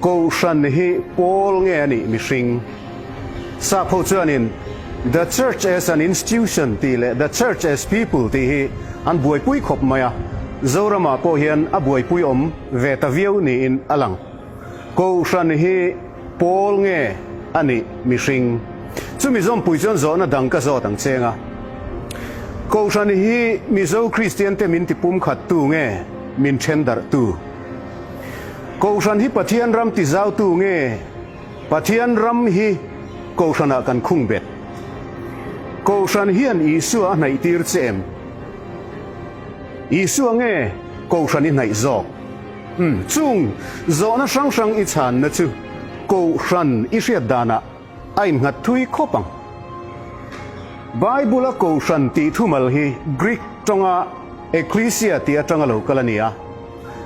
Kohhran hi pawl nge a nih mihring? Sap ho chuanin The Church as an Institution tih leh The Church as People tih hi an buaipui khawp mai a, Zoramah pawh hian a buaipui awm ve ta viau niin a lang. Kohhran hi pawl nge a nih mihring? Chumi zawmpui chuan zawhna dang ka zawt ang cheng a. Kohhran hi Mizo Kristiante min tipumkhattu nge min thendarhtu? Kohhran hi Pathian ram tizautu nge Pathian ram hi Kohhranah kan khung bet? Kohhran hian Isua a hnaihtir che em? Isua nge Kohhran i hnaih zawk? Umm, chung zawhna hrang hrang i chhanna chu Kohhran i hriat danah a innghat thui khawp ang. Bible-a Kohhran tih thumal hi Greek tawnga ekklesia tih atanga lo kal a ni a.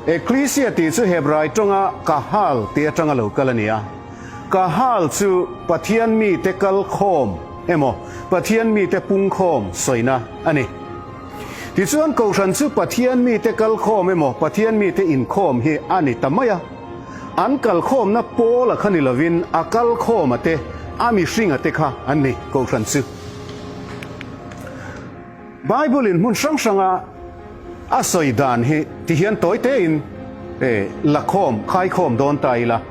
Ekklesia tih chu Hebrai tawnga kahal tih atanga lo kal a ni a. Kahal chu Pathian mite kal khawm emaw Pathian mite pungkhawm sawina a ni. Tichuan Kohhran chu Pathian mite kal khawm emaw Pathian mite inkhawm hi a ni ta mai a. An kalkhawmna pawl a kha ni lovin a kalkhawma te, a mihringa te kha an ni Kohhran chu. Bible in hmun hrang hranga a sawi dan hi ti hian tawi tein la khawm, khai khawm dawn ta ila.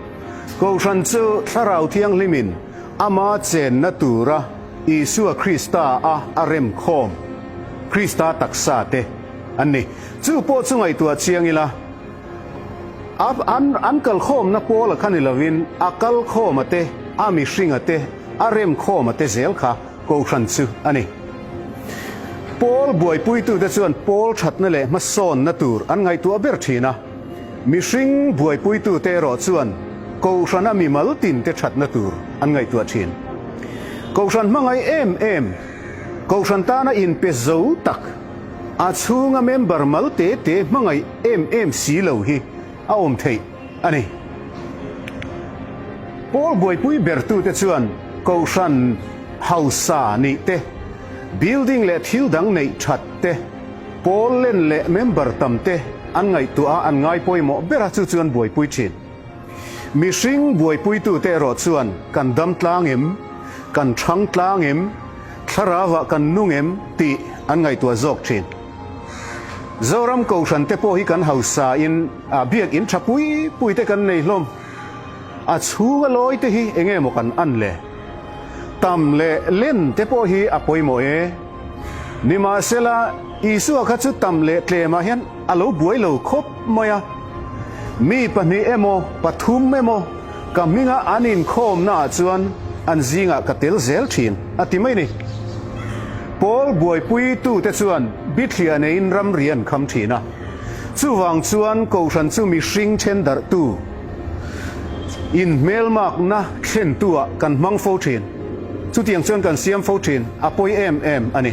Kohhran chu Thlarau Thianghlimin ama chenna tura Isua Krista a a rem khawm, Krista taksa te an ni. Chu pawh chu ngaihtuah chiang ila. A an an kalkhawmna pawl a kha ni lovin a kalkhawma te, a mihringa te, a remkhawma te zel kha Kohhran chu a ni. Pawl buaipuitute chuan pawl thatna leh hmasawnna tur an ngaihtuah ber thin a, mihring buaipuitute erawh chuan Kohhrana mimal tinte thatna tur an ngaihtuah thin. Kohhran hmangaih em em, Kohhran tana inpe zo tak, A chhunga member mal te te hmangaih em em si lo hi a awm theih a ni. Pawl buaipui bertute chuan Kohhran hausa nih te, building leh thil dang neih that te, pawl len leh member tam te an ngaihtuah a, an ngai pawimawh ber a, chu chu an buaipui thin. Mihring buaipuitute erawh chuan kan dam tlang em, kan thang tlang em, thlarauah kan nung em tih an ngaihtuah zawk thin. Zoram Kohhran te pawh hi kan hausa in a biak in tha pui pui te kan nei hlawm. A chhunga lawi te hi enge maw kan an le? Tam leh len te pawh hi a pawimawh e. Nimahsela, Isua kha chu tam leh tlemah hian a lo buai lo khawp mai a. Mi pahnih emaw, pathum emaw ka hminga an inkhawmnaah chuan an zingah ka tel zel thin, a ti mai ni. Pawl buaipuitute chuan bithliah neiin ramri an kham thin a. Chuvang chuan Kohhran chu mihring thendarhtu, inhmelmakna thlentuah kan hmang fo thin. Chutiang chuan kan siam fo thin, a pawi em em a ni.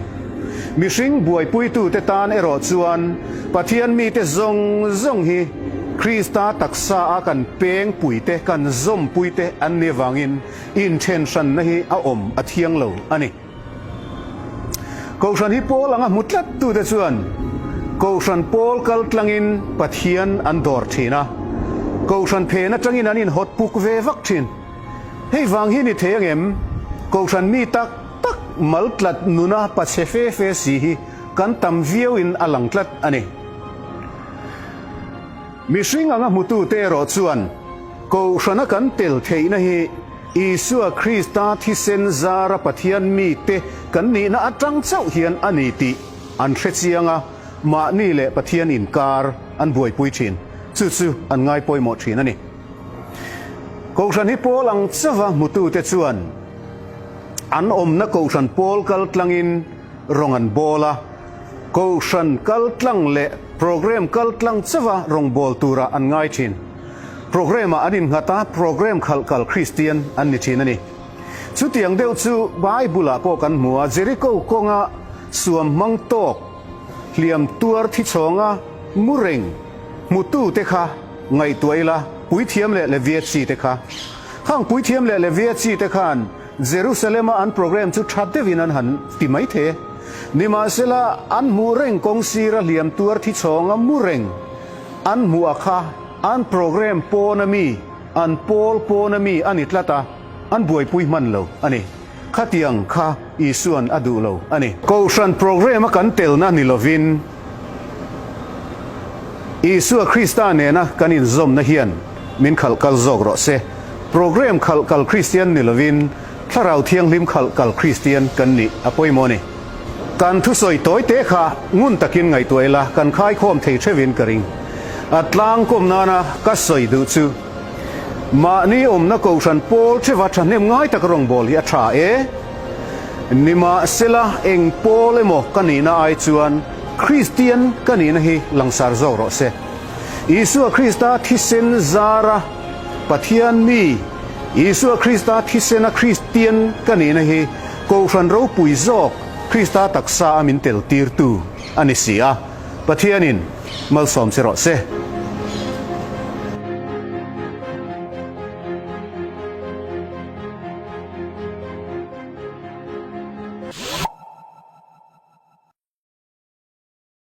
Mihring buaipuitute tan erawh chuan Pathian mite zawng zawng hi Krista taksa a kan peng puite, kan zawmpuite an nih avangin inthen hranna hi a awm a thiang lo a ni. Kohhran hi pawl anga hmu tlat tute chuan Kohhran pawl kal tlangin Pathian an dawr thin a, Kohhran phen atangin an inhawt puk ve vak thin. Hei vang hi ni thei angem? Kohhran mi tak tak mal tlat nuna pachhe fe fe si hi kan tam viau in a lang tlat a ni. Mihring anga hmutute erawh chuan Kohhrana kan tel theihna hi Isua Krista thisen zara Pathian mite kan nihna atang chauh hian a ni tih an hre chiang a, mahni leh Pathian inkar an buaipui thin. Chu chu an ngai pawimawh thin a ni. Kohhran hi pawl ang chauha hmutute chuan an awmna Kohhran pawl kal tlangin rawng an bawl a, Kohhran kal tlang leh programme kal tlang chauha rawng bawl turah an ngai thin. Programme-ah an innghat a, programme khalh kal Kristian an ni thin a ni. Chutiang deuh chu Bible-ah pawh kan hmu a, Jericho kawnga suam hmang tawk hliam tuar thichhawnga mu reng hmutute kha ngaihtuah ila, Puithiam leh Levia chi te kha. Khang Puithiam leh Levia chi te khan Jerusalem-a an programme chu tha deuhin an han ti mai thei. Nimahsela, an hmuh reng kawng sira hliam tuar thichhawnga mu reng an hmuh a kha an programme pawn a mi? an pawl pawna mi a ni tlat a, an buaipui hman lo a ni. Khatiang kha Isua'n a duh lo a ni. Kohhran programme a kan telna ni lovin Isua Krista nena kan inzawmna hian min khalh kal zawk rawh se. Programme khalh kal Kristian ni lovin Thlarau Thianghlim khalh kal Kristian kan nih a pawimawh a ni. Kan thusawi tawi te kha ngun takin ngaihtuah ila kan khaikhawm thei theuhin ka ring. A tlangkawm nana ka sawi duh chu mahni awmna kohhran pawl theuha thahnem ngai tak rawngbâwl hi a tha e. Nimahsela eng pawl emaw ka nihna ai chuan Kristian ka nihna hi langsar zawk rawh se. Isua Krista thisen zara Pathian mi, Isua Krista thisena Kristian ka nihna hi Kohhran ropui zawk Krista taksa a min tel tirtu a ni si a, Pathianin malsawm che rawh se.